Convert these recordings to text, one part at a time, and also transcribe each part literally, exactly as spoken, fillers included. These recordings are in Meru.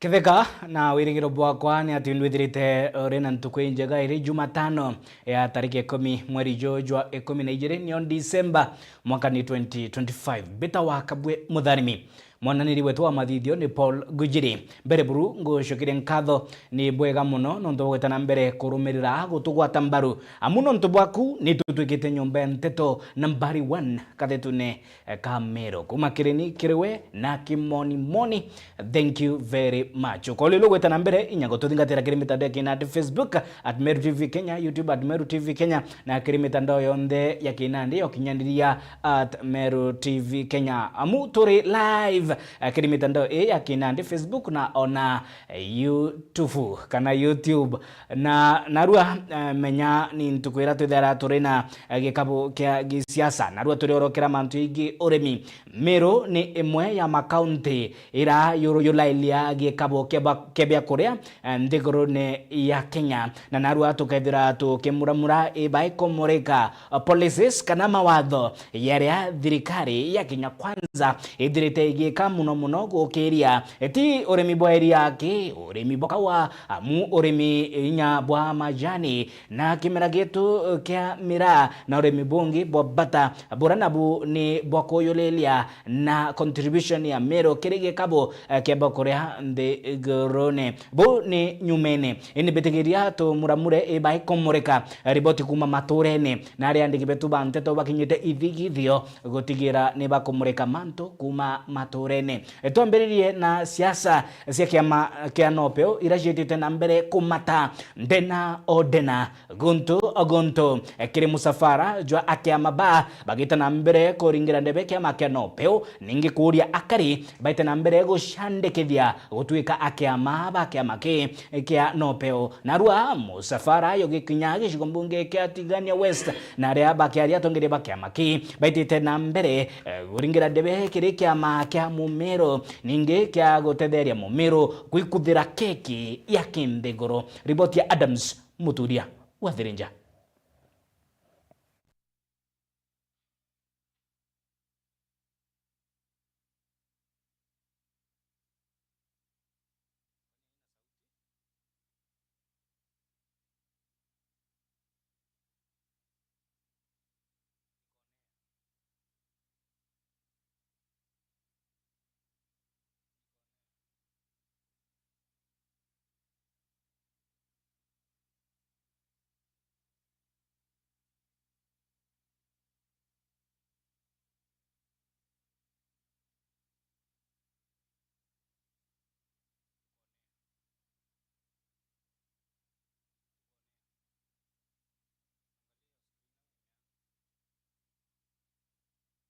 Ketheka na wirigiro bwakwa ni ati nwithirite uri na ntuku injega iri Jumatano ya tariki ikumi mweri juju jwa ikumi na ijiri, nio Disemba, mwaka ni twenty twenty-five. Mbita wa Kabwe Mutharimi. Mwananiri wetu wa mathithio ni Paul Gujiri. Mbere buru ngucokeria nkatho, ni bwega muno nontu bwa gwita na mbere kurumirira gutugwata mbaru. Amu nontu bwaku ni tutwikite nyomba ya nteto nambari one kathetune ka Meru. Kuma kiri ni kiri we na kimoni moni. Thank you very much. Ukoolilwe gwita na mbere inya gututhingatira kiri mitandao ya kinandi, Facebook at Meru T V Kenya, YouTube at Meru T V Kenya, na kiri mitandao yonthe ya kinandi ya ukinyaniria at Meru T V Kenya. Amu turi live, eh, kiri mitandao ii ya kinandi, Facebook na ona, eh, YouTube kana YouTube. Na narua, eh, menya ni ntuku iria twithera turi na, eh, gikabu kia gisiasa. Narua turiorokera mantu ingi urimi. Meru ni imwe ya makaunti ira yuru-, yulailia gikabu kia ba-, kia biakuria, eh, nthigurune ya Kenya. Na narua tukethira tukimuramura ibai kumurika, eh, policies kana mawatho yaria thirikari ya Kenya Kwanza ithirite igika muno muno gukiria, eh, ti urimi bwa iria ki, urimi bwa kawa, amu urimi inya bwa majani na kimera gitu, eh, kia miraa na urimi bungi bwa bata, bura nabu ni bwa kuyulilia na contribution ya Meru kiri gikabu, eh, kia bakuria nthigurune. Buu ni nyumene. Indi bitigiria tumuramure ibai kumurika, eh, riboti kuma maturene na aria andiki betu ba nteto bakinyite ithigithio gutigira ni bakumurika mantu kuma maturene. Eh, twambiririe na siasa cia kiama kia Nopeu iria ciitite na mbere kumata ndena o ndena. Guntu o guntu, eh, kiri musafara jwa akiama ba bagite na mbere kuringira ndebe kiama kia Nopeu, ningi kuuria akari baite na mbere gucandikithia gutwika akiama ba kiama ki kia Nopeu. Narua musafara yo gikinya gicigo mbunge kia Tigania West, na aria bakiaria atongeria ba kiama ki baitite na mbere, eh, kuringira ndebe kiri kiama kia Mumiru, ningi kia gutetheria Mumiru kwikuthira keki ya kinthiguru. Riboti ya Adams Muturia wa Thirinja.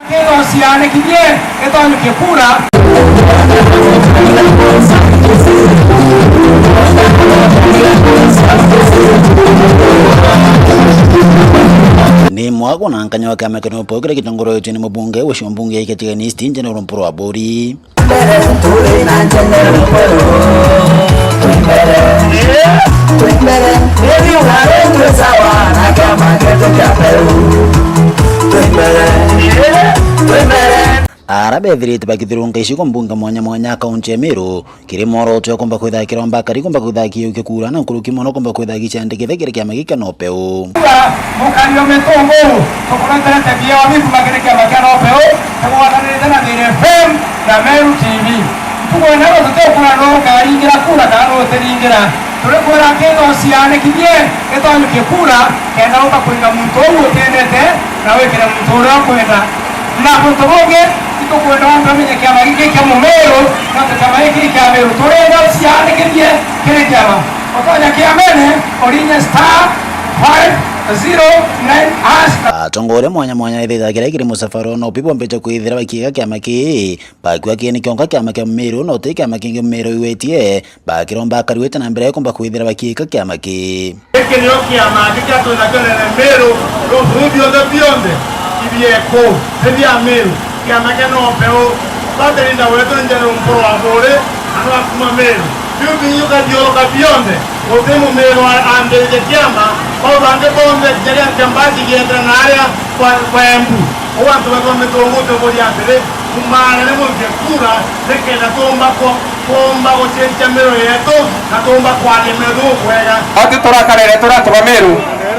Kethira cianikithie gitonyu kia kura. Ni mwagwo na nkanya wa kiama kia Nopeu kiria gitongoretue ni mubunge wa gicigo mbunge gia Tigania East, General Mpuru Aburi. Ara bethirite bakithirunka icigo mbunge mwanya mwanya kaunti ya Meru, kiri mworoto ya kumba kwithagira mbakari, kumba kwithagia uke kura na nkuruki mono kumba kwithagia ciandikithe kiri kiama giki kia Nopeu. Mukari o mitungu, tukureterete biao bikuma kiri kiama kia Nopeu, tugwathanirite na Meru F M na Meru T V. Ntuku ino tutikura nuu ukaringira kura kana nuu utiringira. Turikwira kethira cianikithie gitonyu kia kura, kenda uka kuinga muntu uu utiendete na wikire muntu uria ukwenda. Na guntu bungi, itukwenda wambe umenye kiama giki kia Mumiru, nontu kiama giki kia Meru. Turenda cianikithie kiri kiama. Utonya kiamene, urinye star Five zero nine hash. Atongoria mwanya mwanya ithithagira kiri musafara no pibo mbecha kwithira bakiga kiama kii. Bakua kii ni kionka kiama kia Meru no ti kiama kingi Meru iwetie. Bakiromba akari wite na mbere kumba kwithira bakiika kiama kii. Giki nio kiama aki kia twina kionene Meru, runtu ruu bionthe bionthe ibieku, ti bia Meru. Kiama kia no peu, baterinda wetu njere umporo wa buri, anwa kuma Meru. Biu bingi ukathiuruka bionthe, guti Mumeru ambiritie kiama, bau bangi bonthe kinya ria Nkembaji gietera na aria kwa, kwa Embu. Uu antu betu ba Mitungu tukuria atiri, mumaarane munke kura, nikenda tuumba ku-, kuumba gucenjia Meru yetu, na tuumba kwaria Meru jukwega. Ati turakarere turi antu ba Meru,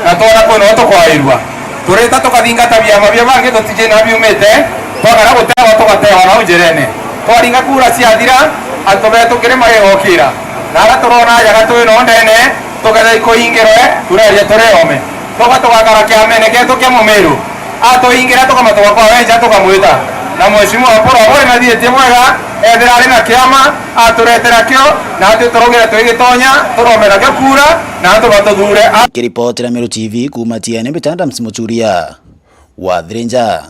na twona kwina u tukwairua. Turita tukathingata biama bia bangi tutiji na biumite, twakara gutewa tugatewa nau njirene. Twaringa kura ciathira, antu betu kirima gigokira. Na aria turona ajaga twi no ndene, tukethai kuingirwe, tureria turi ome. Tuga tugakara kiamene gietu kia Mumiru. Atuingira tukamatuga kwa wenja tukamwita. Na Mheshimiwa Paul Abore nathiitie bwega, ethira ari na kiama, aturetera kio, na atwi turaugire twigitonya, turome nakio kura, na antu batuthure. Kiripotera Meru T V kuuma Tiene, mbita Adams Muturia wa Thirinja.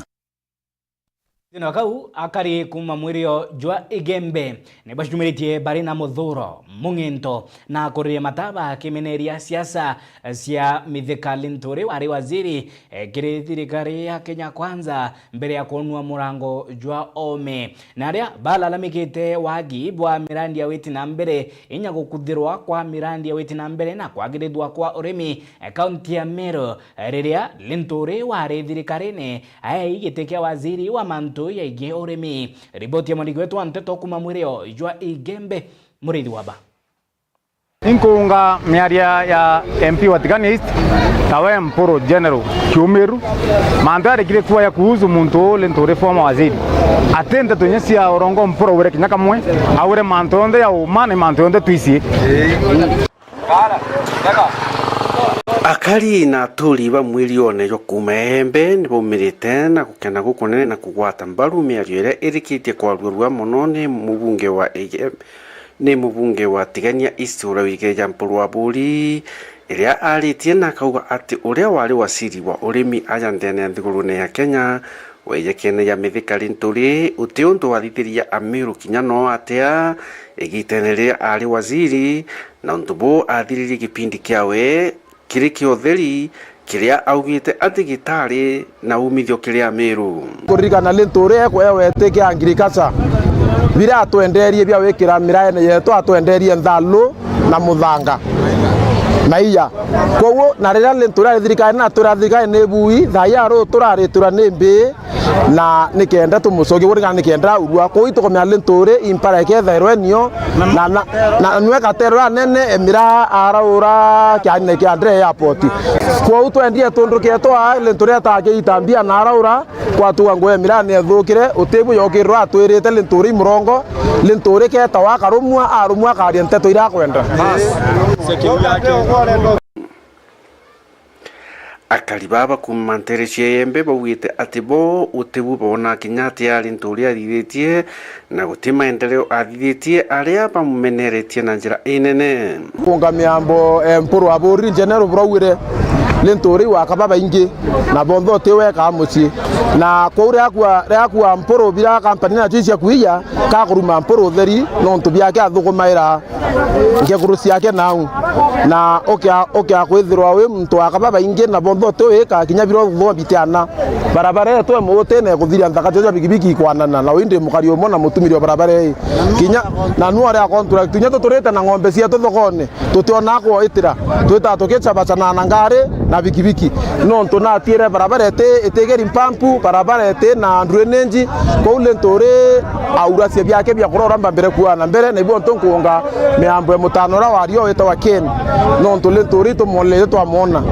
Thina kau akari kuuma mwirio jwa Igembe nibacumiritie bari na muthuro mung'ento na kuriria mataba kimeneria siasa cia Mithika Linturi wari waziri, eh, kiri thirikari ya Kenya Kwanza mbere ya kunua murango jwa ome. Na aria balalamikite wagi bwa mirandi ya witi na mbere, inya gukuthirwa kwa mirandi ya witi na mbere na kwagirithwa kwa urimi, eh, kaunti ya Meru, eh, riria Linturi wari thirikarine, aei giti kia waziri wa mantu jaigii urimi. Riboti ya mwandiki wetu wa nteto kuuma mwirio jwa Igembe, Muriithi wa Ba. Inkuunga miaria ya M P wa Tigania East, tawe Mpuru General Kiumiru, mantu arikire kuaja kuhusu muntu uu Linturi former waziri. Ati nteto inya cia urongo Mpuru augire kinya kamwe, augire mantu yonthe ya uma ni mantu yonthe twisi. Akari na aturi ba mwirione jwa kuuma Embe nibaumirite na gukena gukunene na kugwata mbaru miario iria irikitie kwaruarua mono ni mubunge wa Ege-, ni mubunge wa Tigania East uria wigire Jean Paul Waburi, iria aritie na akauga ati uria wari waziri wa urimi aja ndene ya nthigurune ya Kenya, weejekene ya Mithika Linturi, uti untu wathithiria Amiru kinya no atia igitene riria ari waziri, na untu buu athiririe gipindi kiawe kiri kia utheri, kiria augite ati gitari na umithio kiri Amiru. Kuririkana Linturi ekwe weti kia agriculture, biria atwenderie bia wikira miraene yetu, atwenderie nthalu na muthanga na iya. Kwoguo, na riria Linturi ari thirikari na atwira thirikari ni bui, thaa ii aru turaritirwa ni mbii, na nikenda tumucokie buri kana nikenda aurua. Kwoguo itukumenya Linturi impara ikethairwe nio, na, na, na nwe katerwe anene emira araura kianine kia Ndere Airport. Kwoguo twendie tundu ketwa Linturi atakiita mbia na araura, kwatuga nguo ya mirani ethukire, utibu yokirwa atwirite Linturi imurongo, Linturi ketawa akarumwa, arumwa akaria nteto iria akwenda. Akari baba kuuma ntere cia Igembe baugite ati bo utibu boona kinya atia Linturi athithitie, na guti maendeleo athithitie aria bamumeneretie na njira inene. Kunga miambo, eh, Mpuru Aburi General buraugire, Linturi waka babaingi, na bonthe uti wekaa mucii. Na kwou riria akua, riria akua Mpuru bira kampani nacio cia kuiya, kakuruma Mpuru utheri, nontu biake athukumaira nkekuru ciake nau. Na ukia, ukia kwithirwa wi muntu wa kaba baingi na bonthe uti wika kinya biro thua bitiana. Barabara yetu e mugutine kuthiria nthaka cio cia bikibiki ikwanana, na indi mukari umwe na mutumiri wa barabara ii. Kinya, na nu aria contract, kinya tuturite na ng'ombe cietu thokone, tutiona kwoitira, twita tukicabacana na ngari na bikibiki. Nontu natiire barabara iti, itigeri mpampu, barabara iti na drainage, kou Linturi auracia biake bia kurora mbambire kuana mbere, na ibuo ntu nkuunga miambo ya mutano uria wario witagwa Ken, nontu Linturi tumwonere twamwona.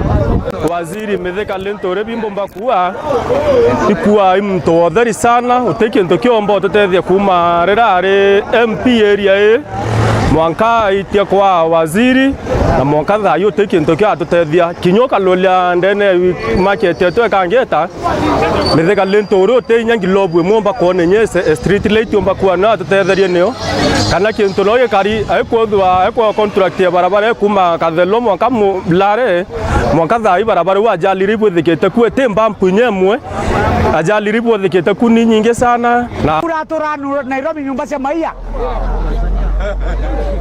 Waziri Mithika Linturi bimbo mbakua, ikua i muntu wa utheri sana, uti kintu kiomba ututethia kuuma riria ari M P area ii, Mwanka aitia kwa waziri, na mwanka thaa ii uti kintu kiatutethia. Kinya ukaruria ndene ya market yetu ya Kangeta, Mithika Linturi uti inya ngilobu imwe umba kwona inya se-, street light umba kuona atutetherie nio. Kana kintu no gikari, aikwithwa, aikwa contract ya barabara ikuma Kathelo mwanka Mulare, mwanka thaa ii barabara iu ajali iria ibwithikite ku iti mbampu inya imwe. Ajali iria ibwithikite ku ni nyingi sana. Na Uratura nu-, Nairobi nyumba cia maia.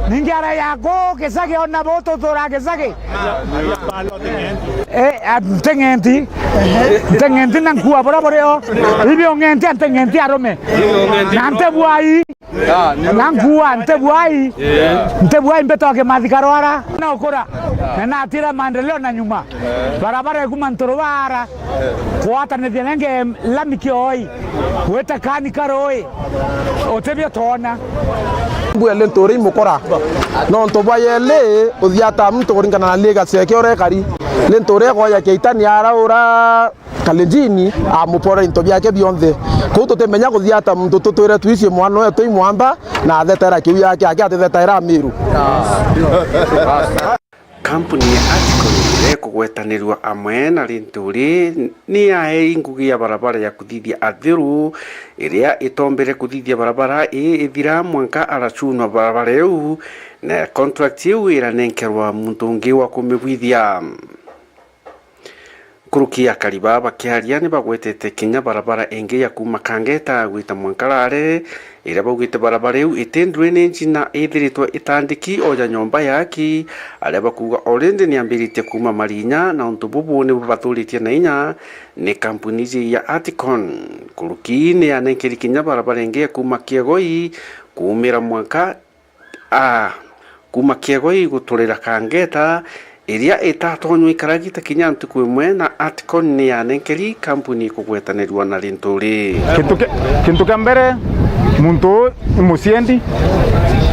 Ningi ara yako Gicagi ona bo tutura Gicagi. Eh, a, nteng'enti. Nteng'enti na nkua bura burio. Ibi ung'enti a nteng'enti arume. Na nte bwai. Na nkua nte bwai. Nte bwai mbito kimathi karwara. Na ukura. Na natira maendeleo na nyuma. Barabara ikuma Nturubara. Kwatanithia nenge lami kioi. Wite kani karui. Utibio twona. Mbwele nturi imukora. Nontu bwa yeli, uthiata muntu kuringana na liga ciake uria ikari. Linturi egoya kiaitani araura Kalenjini, amupora into biake bionthe. Kuu tutimenya kuthiata muntu tutwire twicie mwana uyu twi mwamba, na athetera kiu yake, ake atithetaira Amiru. Kampuni ya Articon iria ikugwetanirua amwe na Linturi ni yaei ngugi ya barabara ya kuthithia Athiru, iria itombere kuthithia barabara ii ithira mwanka aracunwa barabara iu, na contract iu iranenkerwa muntu ungi wa kumibwithia. Nkuruki akari baa bakiaria ni bagwetete kinya barabara ingi ya kuuma Kangeta gwita Mwankarare, iria baugite barabara iu iti drainage na ithiritwe itandiki o ja nyomba ya aki, aria bakuuga already ni ambiritie kuuma marinya, na untu bubu ni bubathuritie na inya ni kampuni iji ya Articon. Nkuruki ni yanenkeri kinya barabara ingi ya kuuma Kiegoi kuumira mwanka a kuuma Kiegoi guturira Kangeta, iria itatonywa ikara gita kinya ntuku imwe, na Articon ni yanenkeri kampuni ikugwetanirua na Linturi. Kintu ki-, kintu kia mbere, muntu uu ni muciendi.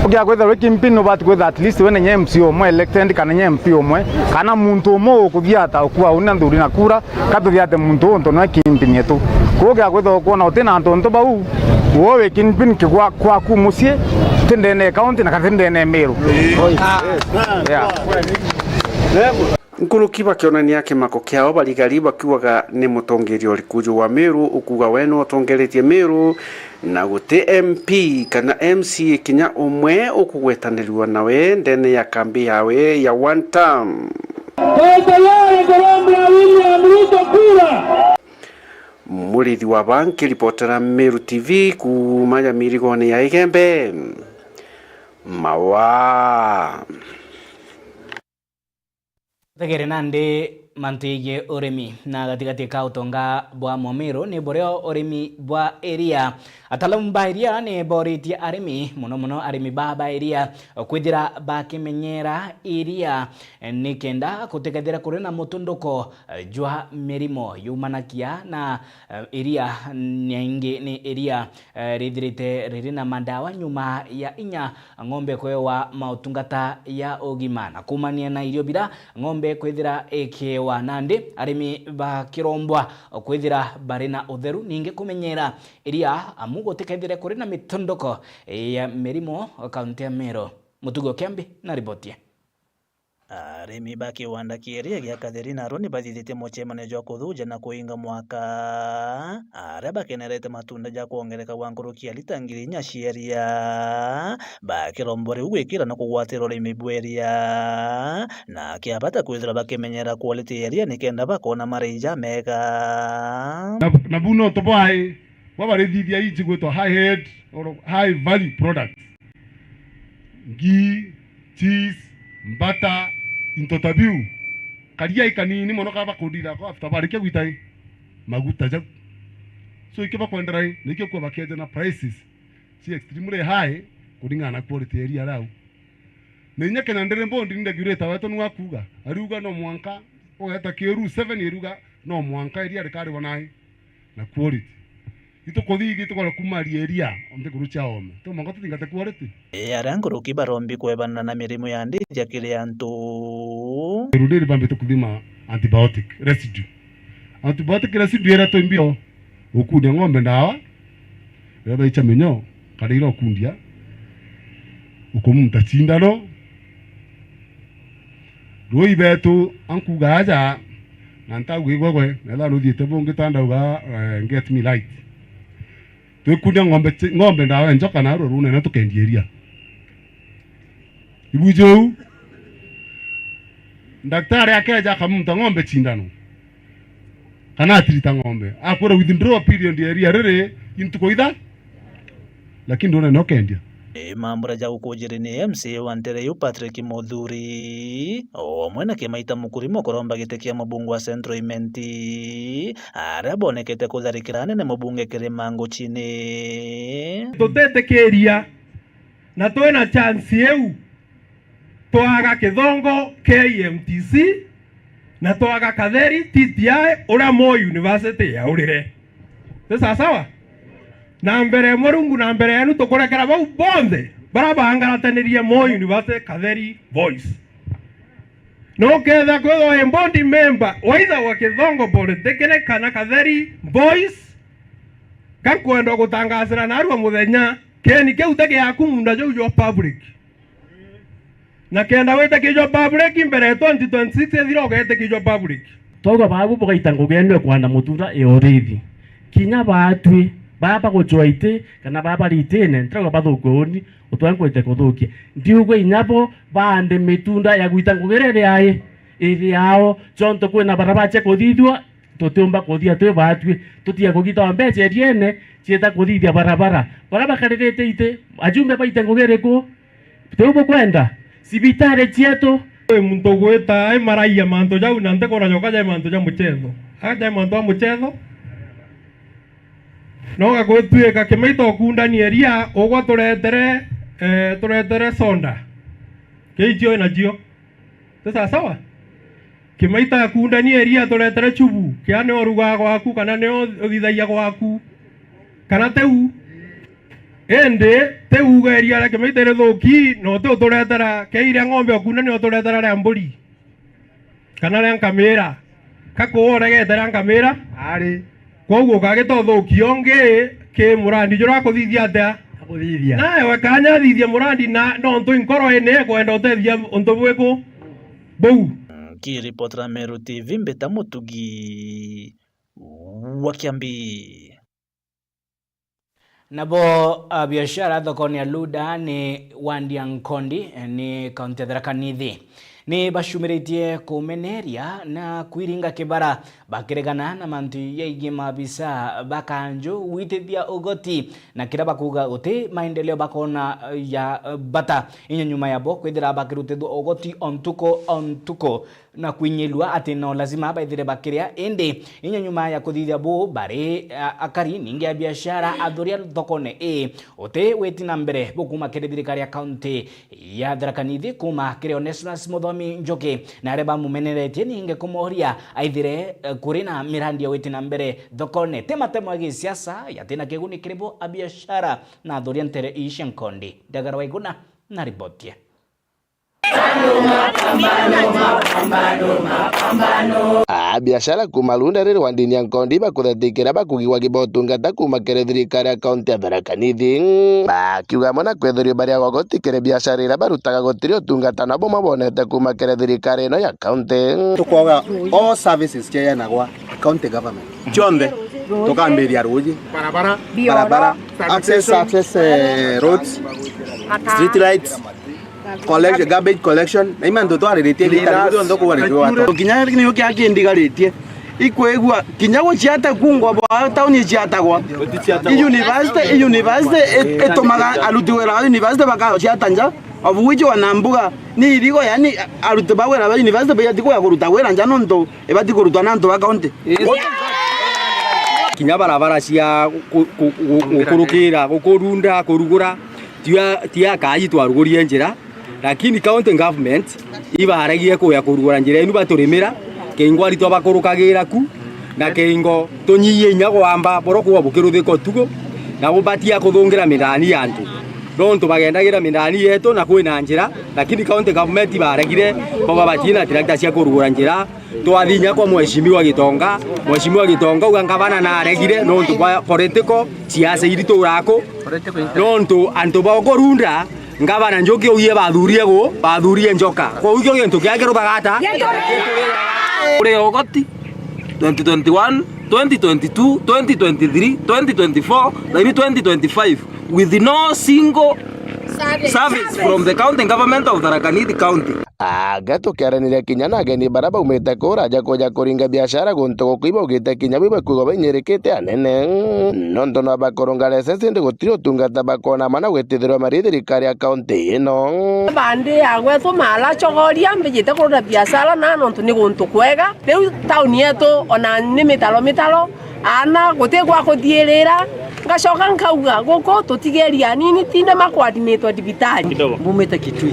Ugia kwithirwa wi kingpin, ubati kwithirwa at least wina inya M C A umwe elected, kana inya M P umwe, kana muntu umwe ukuthia ata ukua uni na nthuri na kura, Ka tuthiate muntu untu nwe kingpin yetu. Kuugia kwithirwa ukwona uti na antu untu bau, wo wi kingpin kigwa kwaku mucii, ti ndene ya county na kati ndene ya Meru. Yeah. Nkuruki bakionania kimako kiao barigari bakiugaga ni mutongeria uriku uju wa Meru ukuuga we niwe utongeretie Meru, na guti M P kana M C A kinya umwe ukugwetanirua nawe ndene ya kambi yawe ya one term. Twari tayari kuromba William Ruto kura. Murithi wa ba nkiripotera Meru T V kuuma ya mirigone ya Igembe. Mawa. Tegere nandi mantu yegii urimi na gatigati ka utonga bwa Mwamiru ni burio urimi bwa iria. Atalamu ba iria ni boritie arimi, mono mono arimi ba, ba iria, kwithira bakimenyera iria, nikenda gutikethire kuri na mutunduko jwa mirimo yumanagia na, eh, iria, na ingi ni iria, eh, rithirite riri na mandawa nyuma ya inya ng'ombe kwewa mautungata ya ugima. Na kuumania na irio bira ng'ombe kwithira ikiewa, nandi arimi bakirombwa kwithira bari na utheru, ningi kumenyera iria amu gutikethire kuri na mitondoko ya mirimo kaunti ya Meru. Mutugo Kiambi na riboti. Arimi ba kiwanda kia iria gia Katheri Narua ni bathithitie mucemanio jwa kuthuja na kuinga mwaka, aria bakenerete matunda ja kwongereka gwa nkuruki ya lita ngiri inya cia iria, bakirombo riu gwikira na kugwatira urimi bwa iria, na kia bata kwithirwa bakimenyera quality ya iria nikenda bakona marii jamega. Na, na bu no tubwai bwa barithithia iji gwitwa high head or high value products. Ngii, cheese, mbata, into ta biu. Karia i kanini mono ka bakundira ko after barikia gwita i maguta jau. So ikio bakwendera i, nikio kwa bakienja na prices ci extremely high kuringana na quality ya iria rau. Na inya Kenya Dairy Board ni regulator wetu ni wakuuga, ariuga no mwanka ugeta kiru seven iruga no mwanka iria rikaribwa nai na quality. Itukuthithia tukore kumaria iria o nthiguru cia oome. Ti mwanka tuthingate quality. Ee, aria nkuruki barombi kwebana na mirimo ya ndithia kiri antu. Rudiri bambite kuthima antibiotic residue. Antibiotic residue iria twi mbio ukunia ng'ombe ndawa, riria baicha minyoo, kana iria ukundia, Ukumunta cindano. Rui betu ankuga aja, na ntauga igwegwe, na ethira nuthiite bungi ta ndauga, eh, get me right. Twikunia ng'ombe ci-, ng'ombe ndawa ya njoka na ruru runene tukendia iria. Ibwiji uu? Ndaktari akeja akamunta ng'ombe cindano. Kana atirita ng'ombe. Akwira withdraw period ya iria riri i ntuku itha. Lakini ndona no kendia. Ni mambura ja gukujiri ni M C A wa ntere iu Patrick Muthuri, o amwe na Kimaita Mukurima ukuromba giti kia mubunge wa Central Imenti, aria bonekete kutharikira anene mubunge Kirima Nguchini. Tutitikiria na twina chance iu. Twaga Kithongo K M T C, na twaga Katheri T T I, uria Moi University yaurire. Ti sawasawa? Na mbere ya Murungu, na mbere yenu, tukurekera bau bonthe baria baangaratanirie Moi University Katheri Boys. Na ukethira kwithirwa wi board member, either wa Kithongo Polytechnic kana Katheri Boys, ka nkwenda gutangasira narua muthenya, keni kiu ti giaku, munda jau jwa public. Na kenda witikijwa public mbere ya twenty twenty-six ithira, ugetikijwa public. Twauga baabu bugaita ngugi enu ya kwanda mutunda ya urithi. Kinya baatwi, baa bagucwa iti, kana baa bari itine, ntirauga bathukie uni, utwaa nkwite kuthukia. Ndiuga inya bo baande mitunda ya gwita ngugi iria iri ai, iri yao, ciontu kwina barabara cia kuthithua, tutiumba kuthia twi baatwi, tutige kugita wa mbeca eriene, ciita kuthithia barabara. Baria bakaririte iti, ajumbe baite ngugi iriku? Tiu bukwenda? Cibitari cietu. Kwi muntu ugwita ai maragia mantu jau na ntikona joka jai mantu ja mucetho. Aa jai mantu ja mucetho. No gagwituika Kimaita ukundani eria, ugwa turetere, eh, turetere sonda. Kiu icio inacio. Ti sawasawa? Kimaita akundanie eria turetere chubu, kia nio urugaa gwaku, kana nio uthithagia gwaku, kana tiu? Indi ti uga eria ria Kimaita rithuki, na uti uturetera kia iria ng'ombe ukundania uturetera ria mburi, kana ria nkamira. Ka kuuregete ria nkamira? Ari. Kwou ukagita uthukia ungi ki murandi juria akuthithia atia? Akuthithia. Naewe kanya athithie murandi na nontu inkoro ini ekwenda utethia untu bwiku buu. Nkiripotera Meru T V, Mbita Mutugi wa Kiambi. Nabo abiashara thokone ya Luda ni wandi ya Nkondi, ni kaunti ya Tharaka Nithi, ni bacumiritie kumeneria na kwiringa kibara bakiregana na mantu jaigii maabisa ba kanju gwitithia ugoti, na kiria bakuuga guti maendeleo bakona ya bata, inya nyuma yabo kwithira bakirutithua ugoti o ntuku o ntuku. Na kwinyilua ati no lazima baithire bakiria, indi inya nyuma ya kuthithia buu bari, a, akari ningi a biashara athuria thokone ii, uti witi na mbere bukuma kiri thirikari ya kaunti ya Tharaka Nithi kuma kiri Onesmus Muthomi Njuki, na aria bamumeneretie ningi kumooria aithire, eh, kuri na mirandi ya witi na mbere thokone. Ti matemo ya gisiasa, yati na kiguni kiri bo a biashara na athuria ntere ii cia Nkondi. Ndagara Waiguna na riboti ii. Abiashara kuma Lunda riri wandini ya Nkondi bakuthatikira bakugigwa kibotungata kuma kiri thirikari ya kaunti ya Tharaka Nithi, bakiuga amwe na kwetherua baria gogoti kiri biashara iria barutaga gutiri utungata na bumwe bonete kuma kiri thirikari ino ya kaunti. Tukoga all services ciayanagwa county government cionthe, tukambiria ruji, barabara, access, access, eh, roads, street lights, collection, garbage collection, na imantu twariritie gitari cionthe kuwa ni kiwata. Kinya ni ukia kindigaritie. Ikwigua kinya guciata kungwa bwa tauni ciatagwa. I university, i university it-, itumaga aruti wira ba university bakauciata nja. Of which wana mbuga ni irigo, yani aruti ba wira ba university baiyati kuya kuruta wira nja nontu ibati kurutwa na antu ba county. Kinya barabara cia ku-, ku-, ku-, gukurukira, gukurunda, kurugura, tia, tia kaji twarugurie njira, lakini county government ibaragia kuya kurugura njira inu baturimira, kingo aritwa bakurukagira ku, na kingo tunyiyie inya gwamba boro kuwa bukiruthika utuku, na bubatia kuthungira mirani ya antu. Nontu bagendagira mirani yetu na kwina njira, lakini county government ibaregire, bauga batina tractor cia kurugura njira. Twathinya kwa Mheshimiwa Gitonga, Mheshimiwa Gitonga auga ngavana naregire nontu bwa political siasa iri turaku, nontu antu ba ukurunda Ngavana Njuki ugie bathurie gu, bathurie njoka. Kwa hiyo gintu kia kirubaga ata? Uri ugoti twenty twenty-one, twenty twenty-two, twenty twenty-three, twenty twenty-four, na ni twenty twenty-five with no single service from the county government of Tharaka Nithi County. Aga tukiaraniria kinya na ageni bara baumite kuraja kuja kuringa biashara guntu guku ibaugite kinya bwi bakuigwa bainyirikite anene. Nontu no bakurunga license indi gutiri utungata bakona mana gwitithirwa mari thirikari ya kaunti ino. Bandi ya gwetu mara chogoria mbijite kurura biashara na nontu ni guntu kwega. Riu tauni yetu ona ni mitaro mitaro, aana guti gwa kuthiirira, ngacoka nkauga, guku tutigeria anini, tinde makoadmitwa thibitari. Mbumite Kitui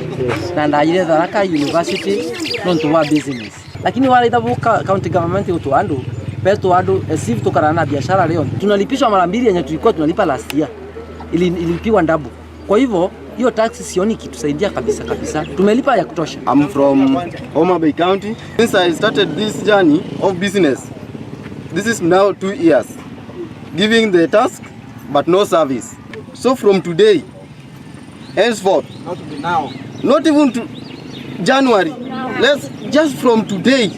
na ndajire Tharaka University nontu bwa business. Lakini waraitha bu ka-, county government gutu andu, betu andu as if tukarana na biashara leo. Tunalipishwa mara mbili yenye tulikuwa tunalipa last year. Ili-, ilipigwa double. Kwa hivyo, hiyo tax sioni ikitusaidia kabisa kabisa. Tumelipa ya kutosha. I'm from Homa Bay County. Since I started this journey of business, this is now two years, giving the task but no service. So from today, henceforth, not even to January, let's just from today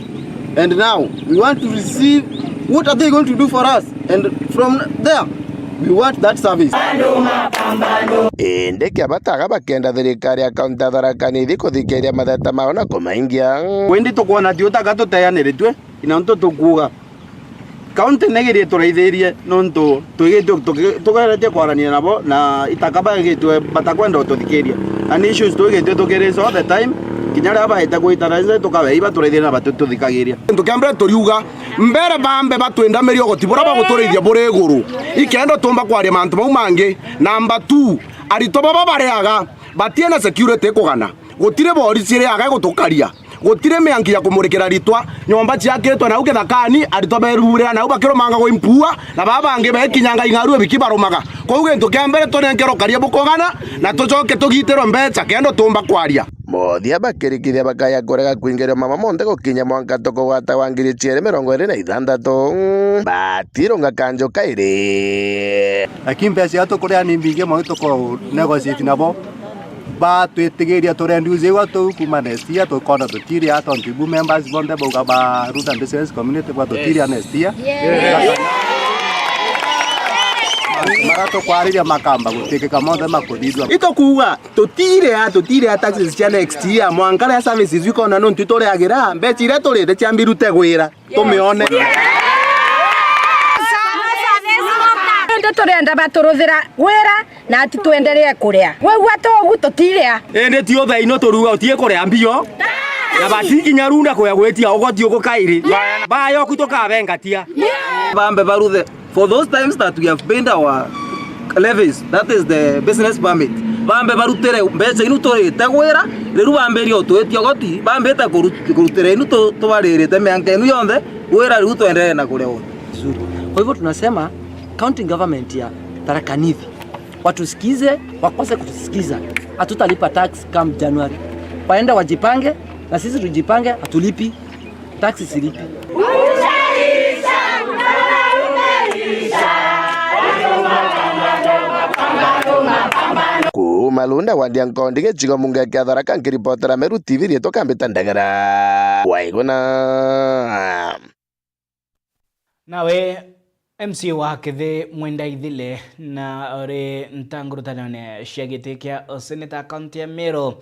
and now, we want to receive what are they going to do for us, and from there, we want that service. Indi kia bata aga bakenda thirikari ya kaunti ya Tharaka Nithi kuthikiria matheta mao na kumaingia. Indi tukwona ti utaka tuteaniritue, ina ntu tukuuga. Kaunti negerie turaithirie nontu twigitue tuki-, tugeretie kwarania nabo na itaka bagitue batakwenda ututhikiria. Na ni issues twigitue tukirisa all the time, kinya riria baite gwita license tukabea iba turaithirie na batuthikagiria. Gintu kia mbere turiuga, mbere bambe batwindamirie ugoti buria baguturaithia buri iguru. Ikenda tumba kwaria mantu mau mangi. Number two, aritwa baba bariaga, batiena security kugana. Gutiri borisi iriaga igutukaria. Gutiri mianki ya kumurikira aritwa. Nyomba ciakitwe nau kithakani, aritwa berurira nau bakirumangagwa impua, na baba bangi bekinyanga ing'aru ibiki barumaga. Kwou gintu kia mbere tunenkerwe ukaria bukugana, na tucoke tugitirwe mbeca kenda tumba kwaria. Muthia bakirikithia bakaya kurega kwingirio mama monthe gukinya mwanka tukugwata wa ngiri ciiri mirongo iri na ithanthatu. Batirunga kanju kairi. Lakini mbeca iria tukuria ni mbingi mono tuku negotiate nabo. Batwitigiria tureduce igwa tuu kuma next year, tukona tutiria, tontu ibu members bonthe bauga ba Ruta Business Community bwa tutiria next year. Mara tukwariria makamba gutikika monthe makuthithua. Itukuuga tutiria, tutiria taxes cia next year, mwanka riria services ikona nontu ituriagira, mbeca iria turite ciambe irute gwira. Tumione. Indi turenda baturuthira wira na ati twenderee kuria. Wigua togu tutiria. Indi ti uthaino turuga utie kuria mbio. Na batikinya runda kuya gwitia ugoti ugu kairi. Bayo ku tukabengatia. Bambe baruthe. For those times that we have paid our levies, that is the business permit, bambe barutire mbeca inu turite gwira, riu bambirie utwitia ugoti, bambite kuru-, kurutira inu tu-, tubaririte mianka inu yonthe gwira, riu twenderee na kuria ugoti. Vizuri. Kwa hivyo tunasema county government ya Tharaka Nithi watusikize, wakose kutusikiza. Hatutalipa tax come January. Waende wajipange, na sisi tujipange, hatulipi. Taxi silipi. Kuuma Lunda wa Ndiankondi gicigo mbunge kia Tharaka, nkiripotera Meru T V riitwa Kambita Ndegera. Waiguna. Nawe M C A wa Kithi Mwenda Ithile na uri ntangurutanone cia giti kia useneta kaunti ya Meru,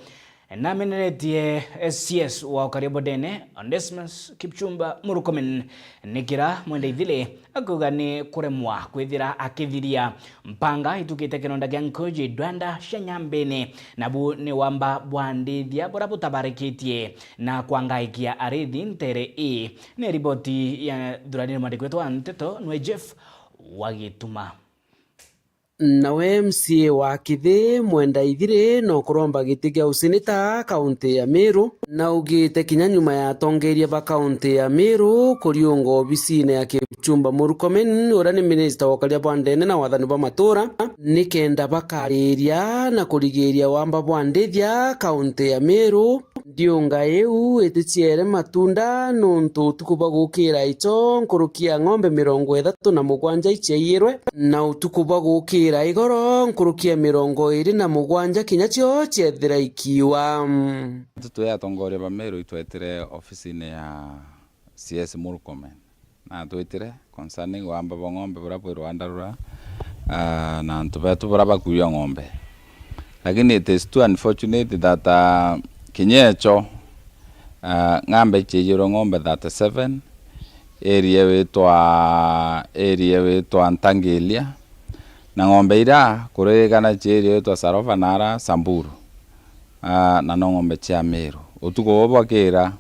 nameneretie C S wa ukaria bondene Onesmus Kipchumba Murkomen, ni kira Mwenda Ithile akuga ni kuremwa kwithira akithiria mpanga itukite kironda kia nkuji ndwanda cia nyambene, nabu ni wamba bwa ndithia buria butabarikitie na kwangaikia arithi ntere ii. Ni riboti ya thuranire mwandiki wetu wa nteto nwe Jeff wa Gituma. Nawe M C A wa Kithi Mwenda Ithiri no kuromba giti kia useneta kaunti ya Meru, Naugite kinya nyuma ya atongeria ba kaunti ya Meru kuriunga obisine ya Kipchumba Murkomen, uria ni minista wa ukaria bwa ndene na wathani bwa matura, nikenda bakariria na kurigiria wamba bwa ndithia kaunti ya Meru. Ndiunga iu iticiere matunda, nontu utuku bwa gukira icho nkuruki ya ng'ombe mirongo ithatu na mugwanja iciairwe, na utuku bwa gukira igoro nkuruki ya mirongo iri na mugwanja kinya cio ciethira ikiwa. Twi atongoria ba Meru itwetire ofisine ya C S Murkomen. Na twitire concerning wamba bwa ng'ombe buria bwi Rwanda rura, ah, na antu betu buria bakuia ng'ombe. Lakini it is too unfortunate that, ah, kinya echo, ah, ng'ombe iciaiyirwe ng'ombe thirty-seven, area witwa, area witwa Ntangiria, na ng'ombe ira kuririkana ci area witwa Sarova na ara Samburu. Ah, na no ng'ombe cia Meru. Utuku buu bwakira,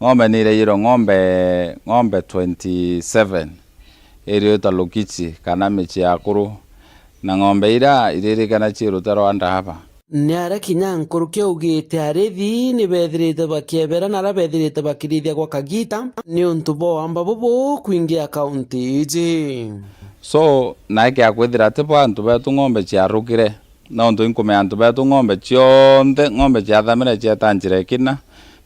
ng'ombe ni iraiyirwe ng'ombe, ng'ombe twenty-seven, iri ta Lukichi kana mici ya akuru, na ng'ombe ira iririkana ci ruta rwa ndaaba. Ni aria kinya nkuruki augite arithi ni bethirite bakiebera na aria bethirite bakirithia gwa kagita, niuntu bwa wamba bubu kwingia kaunti iji. So, na ikia kwithira ti bwa antu betu ng'ombe ciarukire, nontu inkumenya antu betu ng'ombe cionthe, ng'ombe ciathamire cieta njira ikina,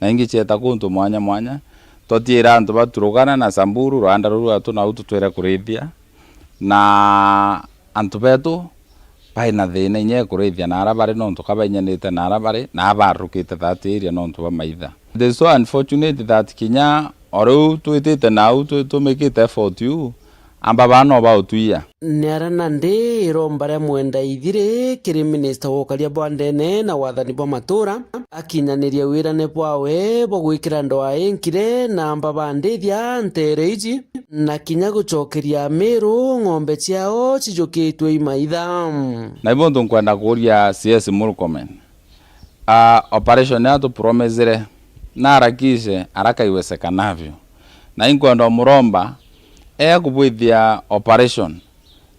na ingi cieta kuntu mwanya mwanya. Twatiira antu ba Turukana na Samburu, rwanda ruru rwatu nau tutwire kurithia, na antu betu bai na thina inya ya kurithia na ara bari, nontu ka bainyanite na ara bari, na abarukite that area nontu bwa maitha. It is so unfortunate that kinya o riu twitite nau twi-, tumikite effort iu, amba baa no bautwia. Ni ara nandi iromba ria mwenda ithiri kiri minista wa ukaria bwa ndene na wathani bwa matura, akinyaniria wirane bwawe bwa gwikira ndwaa inkire na amba bandithia nteere iji, na kinya gucokeria Amiru ng'ombe ciao cijukitwe i maitha. Na ibo untu nkwenda kuuria C S Murkomen. Ah, operation ya tupromesire, na arakishe arakaiwesekanavyo. Na inkwenda umuromba, ea kubwithia operation,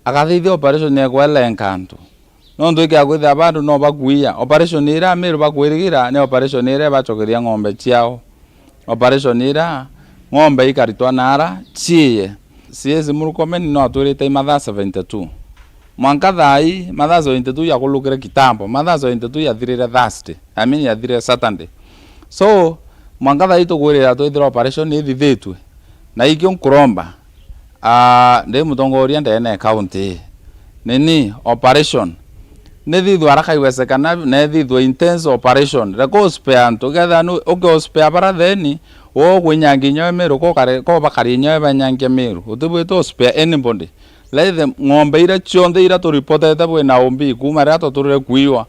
akathithia operation ya kwelenka antu. Nontu ikia kwithia bandu no bakuia. Operation iria Amiru bakwirigira ni operation iria ibacokeria ng'ombe ciao. Operation iria ng'ombe ikaritwa naara ciiye. C S Murkomen no atwirite i mathaa seventy-two. Mwanka thaa ii, mathaa seventy-two yakulukire kitambo, mathaa seventy-two yathirire Thursday, I mean, yathirire Saturday. So, mwanka thaa ii tukwirira twithira operation ithithitue. Na ikio nkuromba, ah, ndi mutongoria ndene ya county ii, nini operation nithithwe haraka iwesekana, na ithithwe intense operation. Reka uspare antu, kethira nu-, uke uspare bara then, we ukwinyangia nyoe Miru, ko kare-, ko bakaria nyoe banyangia Miru. Utibwite uspare anybody. Let them, ng'ombe iria cionthe iria turipotete bwina umbi, kuuma riria twaturire kuiwa,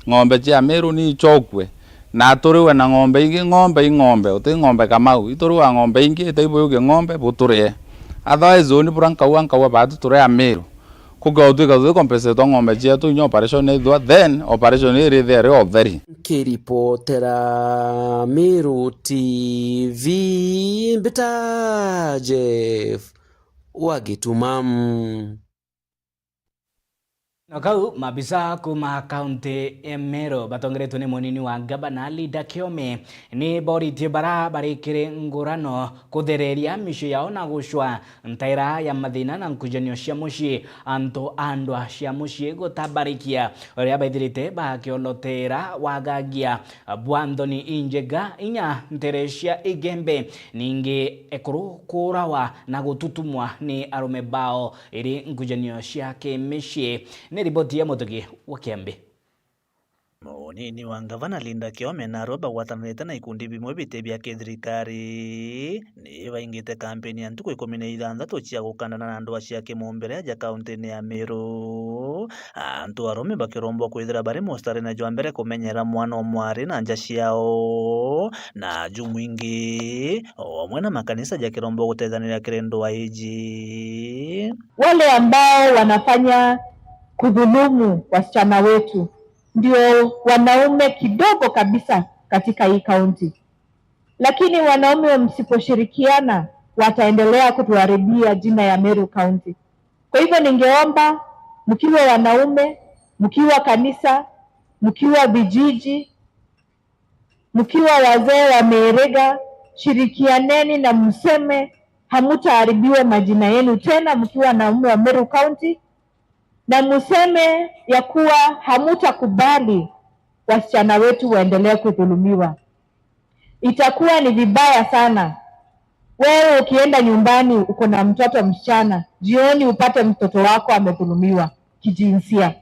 ng'ombe cia Miru ni icokue. Na turiwe na ng'ombe ingi, ng'ombe i ng'ombe, uti ng'ombe Kamau. Ituriwa ng'ombe ingi, ita ibuyu king'ombe, buturie. Otherwise, uni bura nkauga, nkauga baatu turi Amiru. Kugautwika tuti compensate ng'ombe cietu inya operation ithwa, then operation irithia iri o theri. Nkiripotera Miru T V, mbita Jeff wa Gituma. Na kau maabisa kuma kaunti ya Meru batongeretwe ni munini wa ngavana Linda Kiome ni boritie bara bari kiri ngurano kuthereria micii yao na gucwa ntaira ya mathina na nkujanio cia mucii, antu a ndwa cia mucii gutabarikia uria baithirite bakiolotera wagagia bwa nthoni injega inya ntere cia Igembe, ningi ekuru kuurawa na gututumwa ni arume bao iri nkujanio cia kimicii. Ni riboti ya Mutugi wa Kiambi. Munini wa ngavana Linda Kiome na arua bagwatanirite na ikundi bimwe biti bia kithirikari ni baingite kampeni ya ntuku ikumi na ithanthatu cia gukandana na ndwaa cia kimumbere aja kauntini ya Meru. Antu arume bakirombwa kwithira bari mustarine jwa mbere kumenyera mwana o mwari na nja ciao, na aju mwingi, o amwe na makanisa jakirombwa gutethaniria kiri ndwaa iji. Wale ambao wanafanya kudhulumu wasichana wetu ndio wanaume kidogo kabisa katika hii kaunti. Lakini wanaume msiposhirikiana, wataendelea kutuharibia jina ya Meru County. Kwa hivyo ningeomba, mkiwa wanaume, mkiwa kanisa, mkiwa vijiji, Mkiwa wazee wa miiriga, shirikianeni na mseme hamutaharibiwa majina yenu tena mkiwa wanaume wa Meru County, na mseme ya kuwa hamutakubali wasichana wetu waendelee kudhulumiwa. Itakuwa ni vibaya sana wewe ukienda nyumbani uko na mtoto msichana, jioni upate mtoto wako amedhulumiwa kijinsia.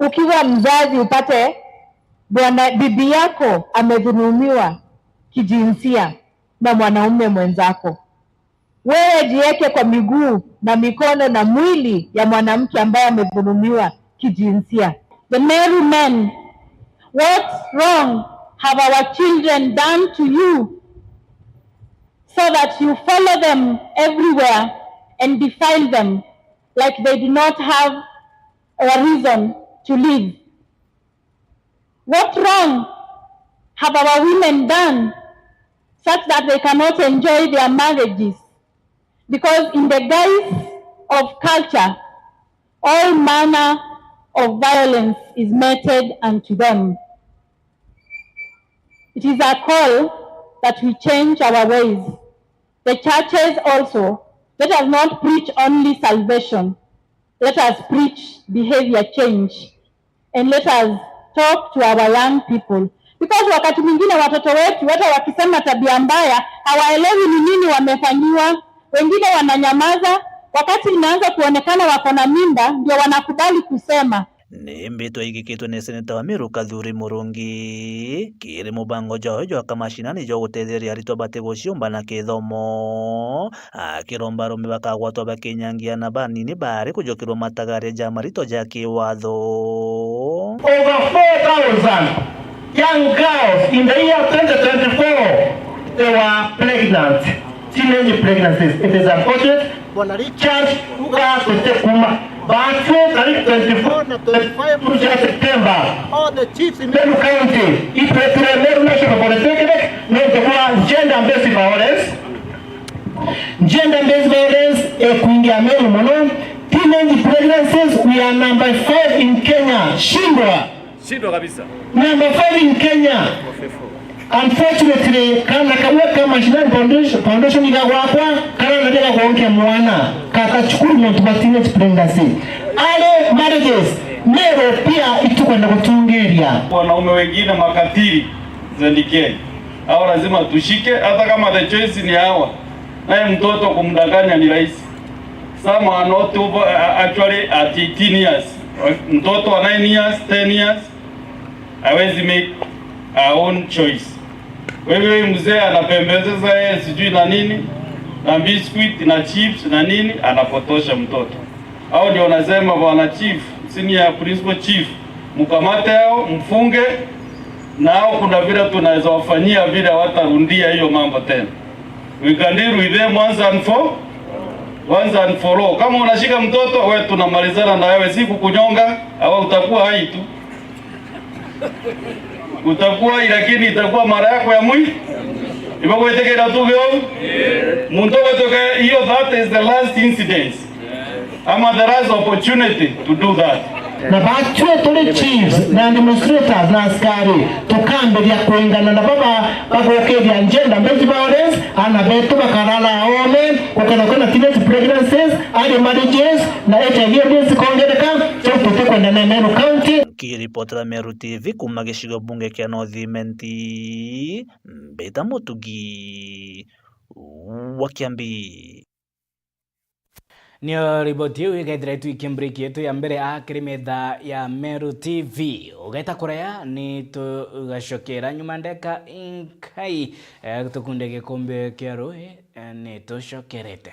Ukiwa mzazi upate bwana, bibi yako amedhulumiwa kijinsia na mwanaume mwenzako. Wewe jiweke kwa miguu na mikono na mwili ya mwanamke ambaye amedhulumiwa kijinsia. The Meru men, what wrong have our children done to you so that you follow them everywhere and defile them like they do not have a reason to live? What wrong have our women done such that they cannot enjoy their marriages? Because in the guise of culture, all manner of violence is meted unto them. It is a call that we change our ways. The churches also, let us not preach only salvation. Let us preach behavior change. And let us talk to our young people. Because wakati mwingine watoto wetu hata wakisema tabia mbaya, hawaelewi ni nini wamefanyiwa. Wengine wananyamaza, wakati inaanza kuonekana wako na mimba, ndio wanakubali kusema. Ni mbitwa igikitwe ni seneta wa Meru Kathuri Murungi kiri mubango jwawe jwa kamashinani jwa gutetheria aritwa batiguciumba na kithomo. Akiromba arome bakagwatwa bakinyangia na banini bari kujukirwa matagaria ja marito ja kiwatho. Over four thousand young girls in the year twenty twenty-four, they were pregnant, teenage pregnancies. It is unfortunate. Bwana Richard, kuga tutikuma. Batwe tarik twenty-four na twenty-five ya September, all the chiefs in Meru County itwetire Meru National Polytechnic nontu bwa gender based violence. Gender based violence ikuingia Meru mono. Teenage pregnancies, we are number five in Kenya. Shindwa. Shindwa kabisa. Number five in Kenya. Unfortunately, kana kamwe ka Mashinani Foundation, Foundation igagwakwa, kana na gagwonkia mwana, kata cukuru nontu bwa teenage pregnancy. Early marriages, Meru pia itukwenda gutungiria. Wanaume wengine makatili, Z K. Hao lazima tushike, hata kama the choice ni hawa. Naye mtoto kumdanganya ni rahisi. Some are not over, uh, actually at eighteen years. Mtoto wa nine years, ten years, hawezi make her own choice. Kwa hivyo huyu mzee anapembeleza yeye sijui na nini, na biscuit, na chips, na nini, anapotosha mtoto. Hao ndio wanasema, bwana chief, senior principal chief, mkamate hao, mfunge, na hao kuna vile tunaweza wafanyia vile hawatarudia hiyo mambo tena. We can deal with them once and for, once and for all. Kama unashika mtoto, we tunamalizana na wewe, si kukunyonga, au utakuwa hai tu. Utakuwa hai, lakini itakuwa mara yako ya mwisho. Ibo gwitikira tu bio. Muntu gwituka hiyo, that is the last incident. Ama the last opportunity to do that. Na batwe turi chiefs na administrators na askari, tukambiria kwingana na baba bagukiria gender based violence, ana betu bakarara aome, gukena kwina teenage pregnancies, early marriages, na H I V AIDS ikongereka, tiu tutikwenda na Meru County. Nkiripotera Meru T V kuma gicigo bunge kia North Imenti, mbita Mutugi wa Kiambi. Nio riboti iu igethira itwikia break yetu ya mbere a kiri metha ya Meru T V. Ugeta kurea, ni tugacokera nyuma ndeka inkai, eh, tukunde gikombe kia rui, eh, ni tucokerete.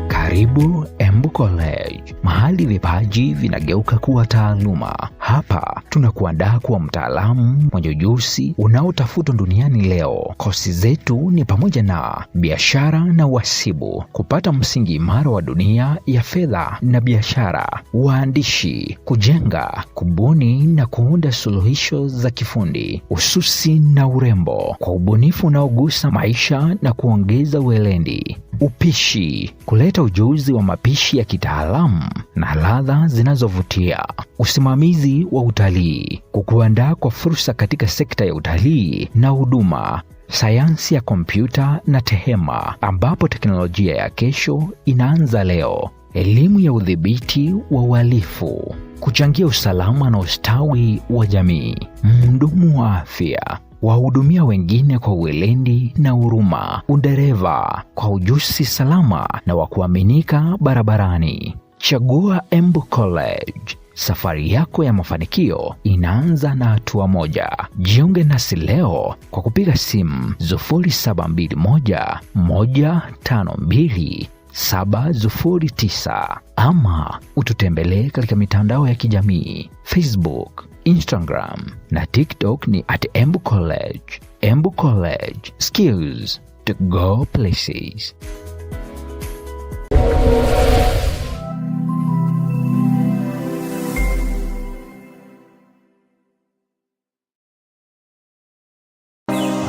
Karibu Embu College, mahali vipaji vinageuka kuwa taaluma. Hapa tunakuandaa kuwa mtaalamu mwenye ujuzi unaotafutwa duniani leo. Kosi zetu ni pamoja na biashara na uhasibu, kupata msingi imara wa dunia ya fedha na biashara, uandishi, kujenga, kubuni na kuunda suluhisho za kifundi, ususi na urembo, kwa ubunifu unaogusa maisha na kuongeza weledi, upishi, kuleta ujuzi wa mapishi ya kitaalamu na ladha zinazovutia, usimamizi wa utalii, kukuandaa kwa fursa katika sekta ya utalii na huduma, sayansi ya kompyuta na tehema, ambapo teknolojia ya kesho inaanza leo, elimu ya udhibiti wa uhalifu, kuchangia usalama na ustawi wa jamii, mhudumu wa afya, wahudumia wengine kwa weledi na huruma, udereva kwa ujuzi salama na wa kuaminika barabarani. Chagua Embu College. Safari yako ya mafanikio inaanza na hatua moja. Jiunge nasi leo kwa kupiga simu sufuri saba mbili moja, moja tano mbili, saba sufuri tisa ama ututembelee katika mitandao ya kijamii, Facebook, Instagram na TikTok ni at Embu College. Embu College, skills to go places.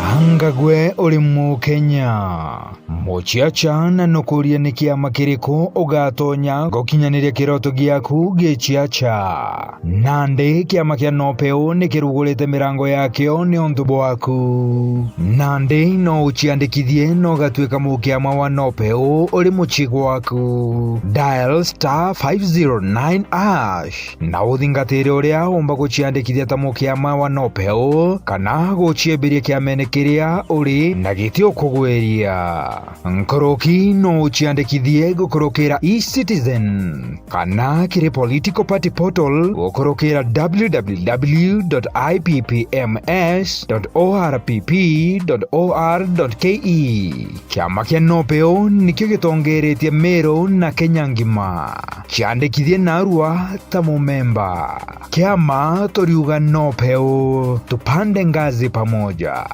Anga gwe uri Mukenya? Muciaca, na nukuria ni kiama kiriku ugatonya gukinyaniria kiroto giaku giciaca? Nandi kiama kia Nopeu ni kirugurite mirango yakio niuntu bwaku. Nandi no uciandikithie na ugatuika mukiama wa Nopeu uri mucii gwaku. Dial star five zero nine hash. Na uthingatire uria umba guciandikithia ta mukiama wa Nopeu, kana guciembiria kiamene kiria uri na giti ukugwiria. Nkuruki no uciandikithie gukurukira eCitizen, kana kiri political party portal gukurukira w w w dot i p p m s dot o r p p dot o r dot k e. Kiama kia Nopeu nikio gitongeretie Meru na Kenya ngima. Ciandikithie narua ta mumemba. Kiama turiuga Nopeu, tupande ngazi pamoja.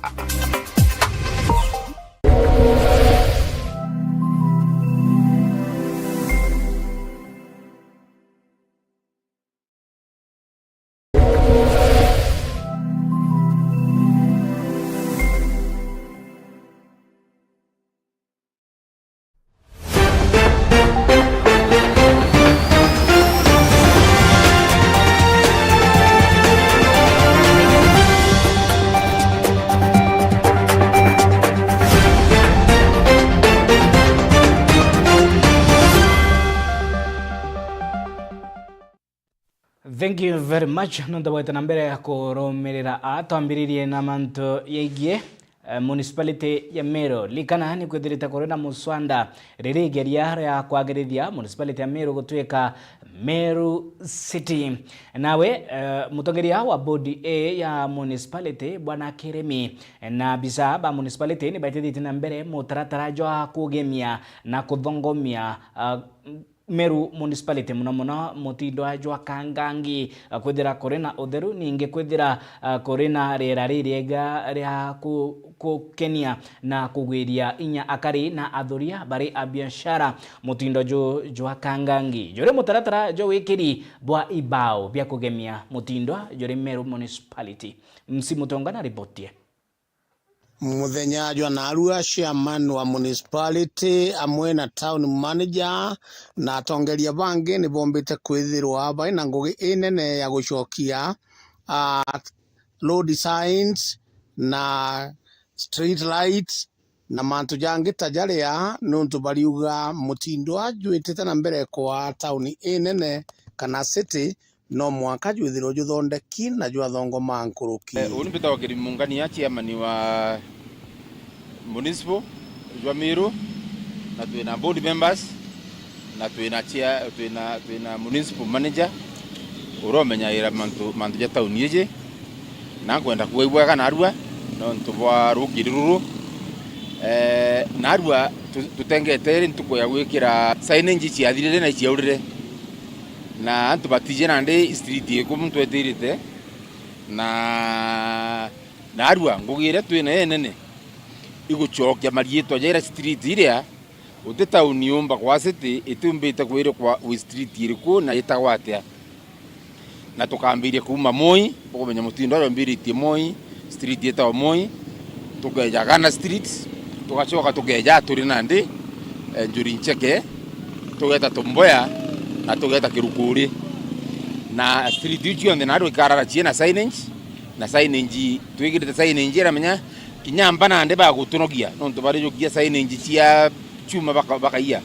Thank you very much. Nontu bwete na mbere ya kurumirira aa, twambiririe na mantu yaigie, eh, municipality ya Meru. Likana ni kwithirite kuri na muswanda riri igeria ria kwagirithia municipality ya Meru gutuika Meru City. Nawe, eh, mutongeria wa bodi ii ya municipality, Bwana Kiremi, na abisa ba municipality ni baitithitie na mbere mutaratara jwa kugemia na kuthongomia, ah, Meru Municipality, muno muno mutindwa jwa Kangangi, eh, kwithira kuri na utheru, ningi kwithira, eh, kuri na riera ririega ria ku-, kukenia na kugwiria inya akari na athuria bari a biashara. Mutindo ju jwa Kangangi juri mutaratara jwa wikiri bwa ibao bia kugemia mutindwa juri Meru Municipality. Msi Mutonga na ripoti ye. Muthenya jwa narua, chairman wa municipality amwe na town manager na atongeria bangi ni bombite kwithirwa bai na ngugi inene ya gucokia, ah, road signs na street lights na mantu jangi ta jaria, niuntu bariuga mutindo jwitite na mbere kwa town inene kana city no mwanka jwithirwe juthondeki na jwathongoma nkuruki. Eh, uni mbitagwa Kirimi Mungania, chairman wa municipal jwa Meru, na twina board members, na twina chair, twina, twina municipal manager, uria umenyagira mantu, mantu ja town iji. Na nkwenda kuuga ibwega narua, nontu bwa rukiri ruru. Eh, narua Tu-, tutengete iri ntuku ya gwikira signage ciathirire na iciaurire, na antu batije nandi street iku muntu etirite, na narua ngugi iria twina inene igucokia mariitwa jaira street iria uti tauni yumba kwa city itiumbite kwirikwa wi street iriku na itagwa atia. Na tukambiria kuuma Moi, bukumenya mutindo uria umbiritie Moi, street yetagwa Moi, tukeja Ghana Street, tugacoka tukeja turi nandi, eh, Njuri Ncheke, tugeta Tumboya, na tugeta Kirukuri. Na street iu cionthe naru ikarara ciina signage, na signage, twikirite signage iramenya kinya mba nandi bagutunogia, nontu barijukia signage cia chuma baka-, bakaia.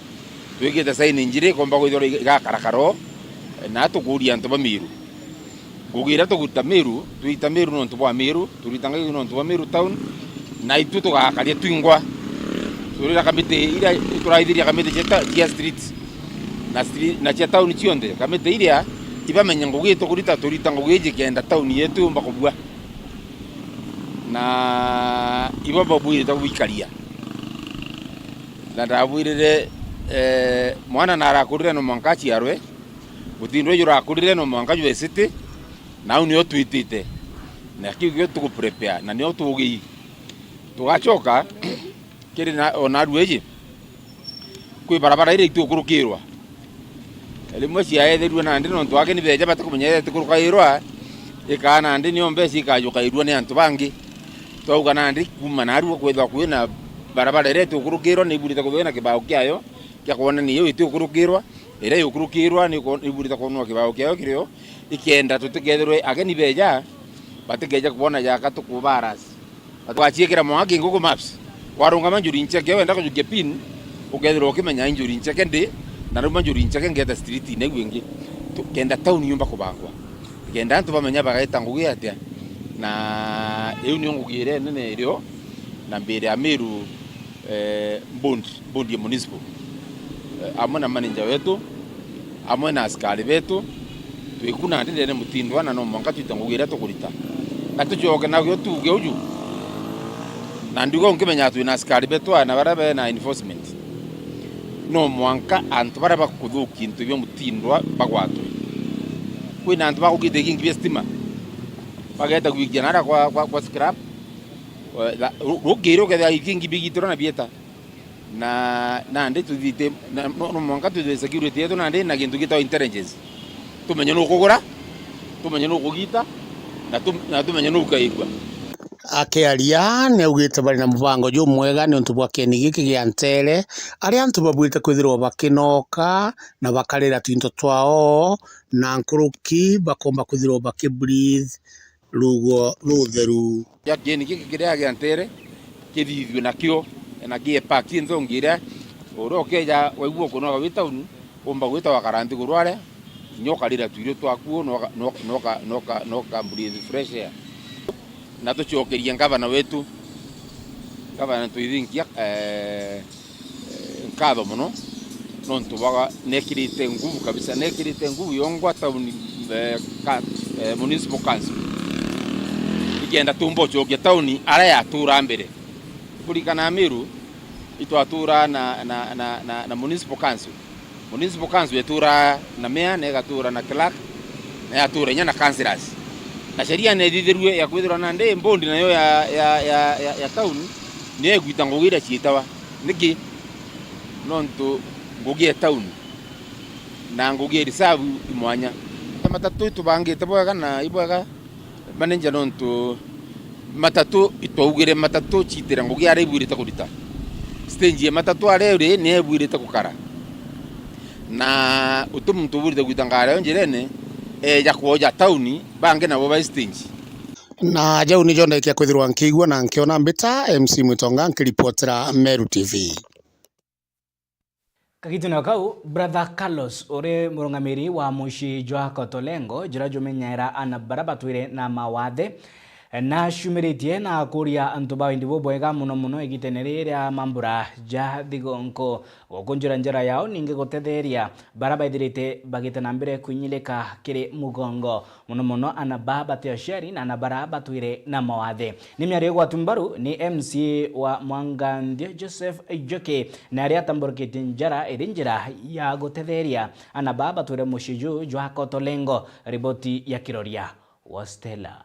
Twikite signage ri ikomba kwithirwa igakarakara o, na tukuria antu ba Miru. Ngugi iria tuguta Miru, twita Miru nontu bwa Miru, turita ngugi nontu bwa Miru town, na itu tugakaria twingwa. Turira kamiti iria ituraithiria kamiti cia ta-, cia street na stre-, na cia town cionthe. Kamiti iria ibamenya ngugi tukurita, turita ngugi iji kenda town yetu yumba kubua. Na ibo babwirite gwikaria. Na ndabwirire, eh, mwana narakurire no mwanka aciarwe, mutindo uju urakurire no mwanka jwesiti, na au nio twitite. Na kiu kio tuguprepare, na nio tugii. Tugacoka, kiri na, o narua iji, kwi barabara iria itukurukirwa. Rimwe ciaetherua nandi nontu ake ni beja batikumenya iria itikurukairwa, ikaa nandi nio mbeca ikajukairua ni antu bangi. Twauga nandi kuuma narua kwithwa kwina barabara iria itukurukirwa ni iburite kwithwa ina kibao kiayo kia kwonania iu itiukurukirwa, iria iukurukirwa ni ko-, iburite kwonwa kibao kiayo kirio, ikenda tutikethirwe ageni beja, batikeja kwona jaka tukubaras. Twaciikira mwanka ki Google Maps. Warungama Njuri Ncheke, wenda kujukia pin, ukethirwa ukimenya i Njuri Ncheke ndi, na rauma Njuri Ncheke ngeeta street-ini iu ingi. Tu-, kenda town yumba kubangwa. Kenda antu bamenya bagaita ngugi atia. Na iu nio ngugi iria nene irio, na mbere ya Miru, eh, bondi, bondi ya municipal. Eh, amwe na manager wetu, amwe na askari betu, twikuna nandi ndene mutindwa, na no mwanka twite ngugi iria tukurita. Na tucoke nagio tuuge uju, na ndiuga unkimenya twina askari betu aya na baria bena enforcement. No mwanka antu baria bakuthukia into bia mutindwa bagwatwe. Kwina antu bakugita ikingi bia stima, bageta gwikia naria kwa, kwa, kwa scrap. Eh, tha-, ru-, rukiri ukethira ikingi bigitirwa na bieta. Na nandi tuthite, na, no, no mwanka twithwe security yetu nandi na gintu gitagwa intelligence. Tumenye nukugura, tumenye nukugita, na tum-, na tumenye nukaigua. Akiaria, niaugite bari na mubango jumwega niuntu bwa kieni giki gia ntere, aria antu babwirite kwithirwa bakinoka na bakarira twinto twao, na nkuruki bakomba kwithirwa baki breathe ruugo rutheru. Gia kieni giki kiria gia ntere, kithithue nakio, na gie park nthongi iria, uria ukeja waigua ukunoga wi town, umba gwita wakara nthiguru aria, kinya ukarira tuirio twaku, noka, noka, noka, noka, noka breathe fresh air. Na tucokerie ngavana wetu, ngavana Ntwithinkia, eh, eh, nkatho mono, nontu bwa nekirite nguvu kabisa, nekirite nguvu yongwa town, eh, ka-, eh, municipal council. Ikenda tumba ucokia town aria yatura mbere. Kurikana Miru, itwatura na, na, na, na, na municipal council. Municipal council ituraa na mayor, na igatura na clerk, na yatura inya na councillors. Na sheria nethithirue ya kwithirwa nandi bondi nayo ya, ya, ya, ya, ya town, niyo igwita ngugi iria ciitawa. Niki? Nontu ngugi ya town na ngugi ya reserve i mwanya. Matatu itubangite bwega na ibwega. Manager, nontu matatu itwaugire matatu ciitire ngugi aria ibwirite kurita. Stage ya matatu aria iri ni ibwirite gukara. Na uti muntu ubwirite gwita ngari yo njirene, eja kwoja tauni, bangi nabo bai stage. Na jau nijo ndaikia kwithirwa nkiigua na nkiona mbita, M C Mwitonga nkiripotera Meru T V. Kagitene o kau, Brother Carlos, uri murungamiri wa mucii jwa Kotolengo, juria jumenyaira ana baria batwire na mawathe, Nacumiritie na akuria antu ba wendi bubwega mono mono igitene riri ria mambura ja thigonko, gukunjura njara yao, ningi gutetheria bara baithirite bagite na mbere kwinyilika kiri mugongo, mono mono ana ba bati aciari na ana bara batwire na mawathe. Ni miario igwatu mbaru ni M C A wa Mwanganthia Joseph Njuki, na aria atamburukitie njara iri njira ya gutetheria ana ba batwire mucii juu jwa Kotolengo. Riboti ya Kiroria wa Stella.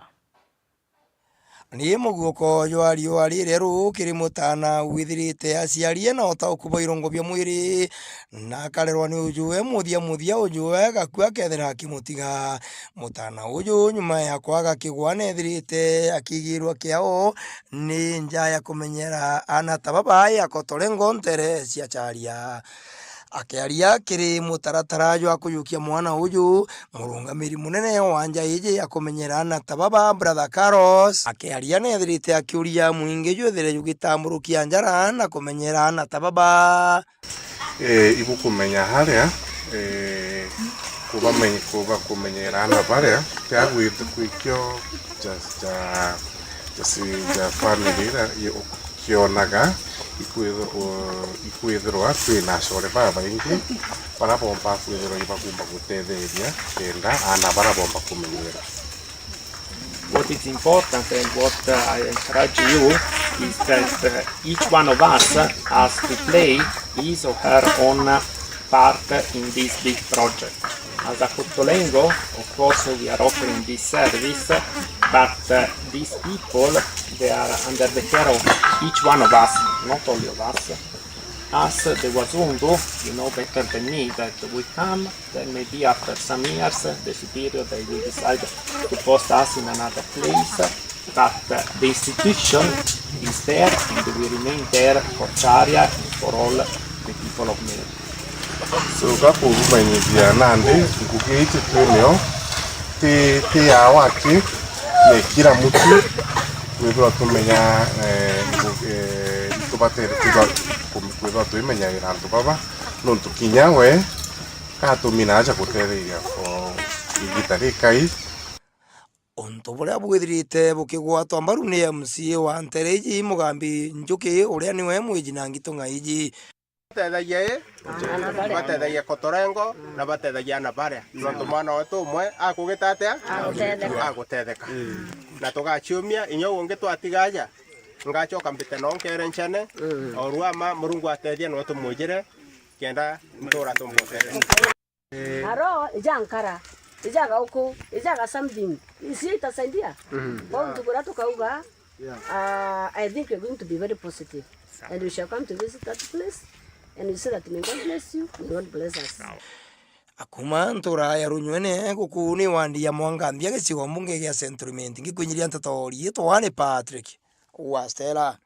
Ni muguuko jwa riua riri rieru kiri mutaana withirite aciarie na utauku bwa irungo bia mwiri, na akarerwa ni ujuwe muthia muthia, ujuwe gakua akethira akimutiga. Mutaana uju nyuma ya kwaga kigwa neethirite akigirwa kiao ni nja ya kumenyera aana ta baba ya Kotolengo ntere cia Charia. Akiaria kiri mutaratara jwa kujukia mwana uju, murungamiri munene wa nja iji ya kumenyera aana ta baba, Brother Carlos, akiaria neethirite akiuria mwingi jwethire jugitamburukia njara na kumenyera aana ta baba. Eh, ibukumenya haria, eh, kubamenye-, kuba kumenyera aana baria, tia gwit-, gwikio ja, ja, ja, ja family iria i-, ukionaga ikwithu-, u-, ikwithirwa twina acore babaingi baria bomba kwithirwa ibakumba gutetheria kenda aana baria bomba kumenyera. What is important and what, uh, I encourage you is that, uh, each one of us has to play his or her own part in this big project. As a Kotolengo, of course, we are offering this service, but, uh, these people, they are under the care of each one of us, not only of us. As the Wazungu, you know better than me that we come, then maybe after some years, the superior, they will decide to post us in another place, but, uh, the institution is there and will remain there for Charia and for all the people of Meru. So, gakubumenyithia nandi ngugi iji twinio ti, ti ya waki, ni kila mtu kwithirwa tumenya, eh, ngugi, eh, itubatere kwithirwa, kwithirwa twimenyagira antu baba, nontu kinya we gatumina aja gutetheria for igita rikai. Untu buria bwithirite bukigwatwa mbaru ni M C A wa ntere iji, Mugambi Njuki, uria niwe mwiji na ngitung'a iji. Batethagia i, batethagia Kotolengo, na batethagia ana baria. Nontu mwana wetu umwe akugita atia? Agutetheka. Agutetheka. Na tugaciumia, inya ungi twatiga aja, ngacoka mbite no nkere ncene, o ruama Murungu atethia no tumujire, kenda ntura tumbotere. Aro, ija nkara, ija gauku, ija ga something. Isi itasaidia? Kwa untu buria tukauga, uh, I think we're going to be very positive. And we shall come to visit that place, and we say that may God bless you, may God bless us. Akuma ntura ya Runywene, guku ni wandi ya Mwanganthia, gicigo mbunge gia Central Imenti, ngikwinyiria nteto riitwa ni Patrick wa Stella.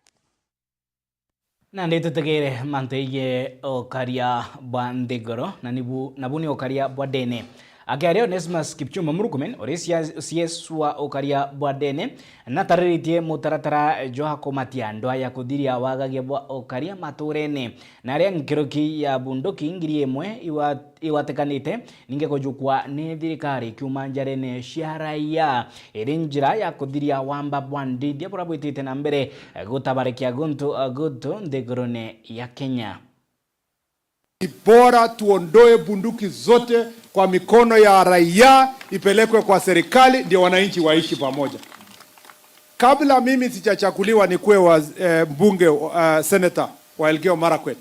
Nandi tutegere mantu jegie ukaria bwa nthiguru, na nibu, nabu ni ukaria bwa ndene. Akiaria Onesmus Kipchumba Murkomen, uri C S wa ukaria bwa ndene, natariritie mutaratara jwa kumatia ndwaa ya kuthiria wagagia bwa ukaria maturene, na aria nkuruki ya bunduki ngiri imwe iwa igwatikanite, ningi kujukwa ni thirikari kiuma njarene cia raia, iri njira ya kuthiria wamba bwa ndithia buria bwitite na mbere gutabarikia guntu, guntu nthigurune ya Kenya. Ni bora tuondoe bunduki zote kwa mikono ya raia, ipelekwe kwa serikali, ndio wananchi waishi pamoja. Kabla mimi sijachaguliwa nikuwe wa, eh, mbunge, eh, senator wa Elgeyo Marakwet,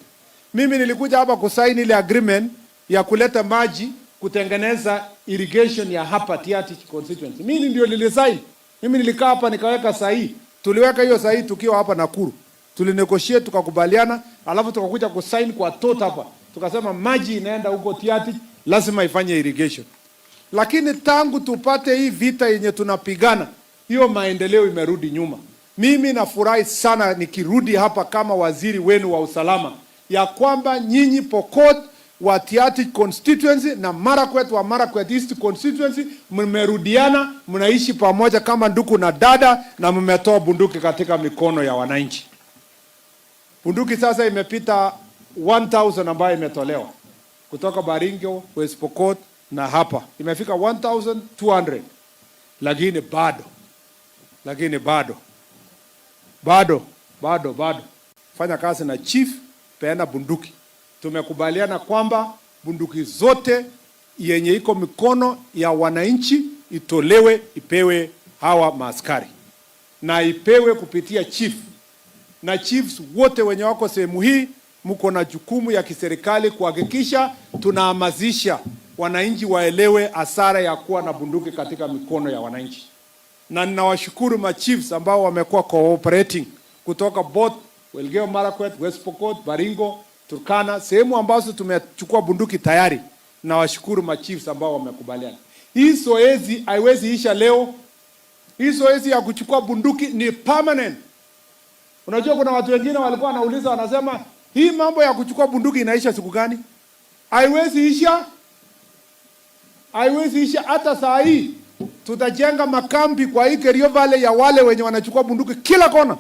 mimi nilikuja hapa kusaini ile agreement ya kuleta maji kutengeneza irrigation ya hapa Tiatich constituency. Mimi ndio nilisaini. Mimi nilikaa hapa nikaweka sahihi. Tuliweka hiyo sahihi tukiwa hapa Nakuru. Tulinegotiate, tukakubaliana, alafu tukakuja kusign kwa tot hapa. Tukasema maji inaenda huko Tiatich, lazima ifanye irrigation. Lakini tangu tupate hii vita yenye tunapigana, hiyo maendeleo imerudi nyuma. Mimi nafurahi sana nikirudi hapa kama waziri wenu wa usalama, ya kwamba nyinyi Pokot wa Tiatich constituency na Marakwet wa Marakwet East constituency mmerudiana, mnaishi pamoja kama ndugu na dada, na mmetoa bunduki katika mikono ya wananchi. Bunduki sasa imepita one thousand ambayo imetolewa kutoka Baringo, West Pokot na hapa. Imefika one thousand two hundred. Lakini bado Lakini bado, bado, bado, bado. Fanya kazi na chief, peana bunduki. Tumekubaliana kwamba bunduki zote yenye iko mikono ya wananchi itolewe, ipewe hawa maaskari. Na ipewe kupitia chief. Na chiefs wote wenye wako sehemu hii, mko na jukumu ya kiserikali kuhakikisha tunahamasisha wananchi waelewe hasara ya kuwa na bunduki katika mikono ya wananchi. Na ninawashukuru ma chiefs ambao wamekuwa cooperating kutoka both Elgeyo Marakwet, West Pokot, Baringo, Turkana, sehemu ambazo tumechukua bunduki tayari. Nawashukuru ma chiefs ambao wamekubaliana. Hii zoezi haiwezi isha leo. Hii zoezi ya kuchukua bunduki ni permanent. Unajua, kuna watu wengine walikuwa wanauliza, wanasema, "Hii mambo ya kuchukua bunduki inaisha siku gani?" Haiwezi isha. Haiwezi isha. Hata saa hii tutajenga makambi kwa hii Kerio Valley ya wale wenye wanachukua bunduki kila kona.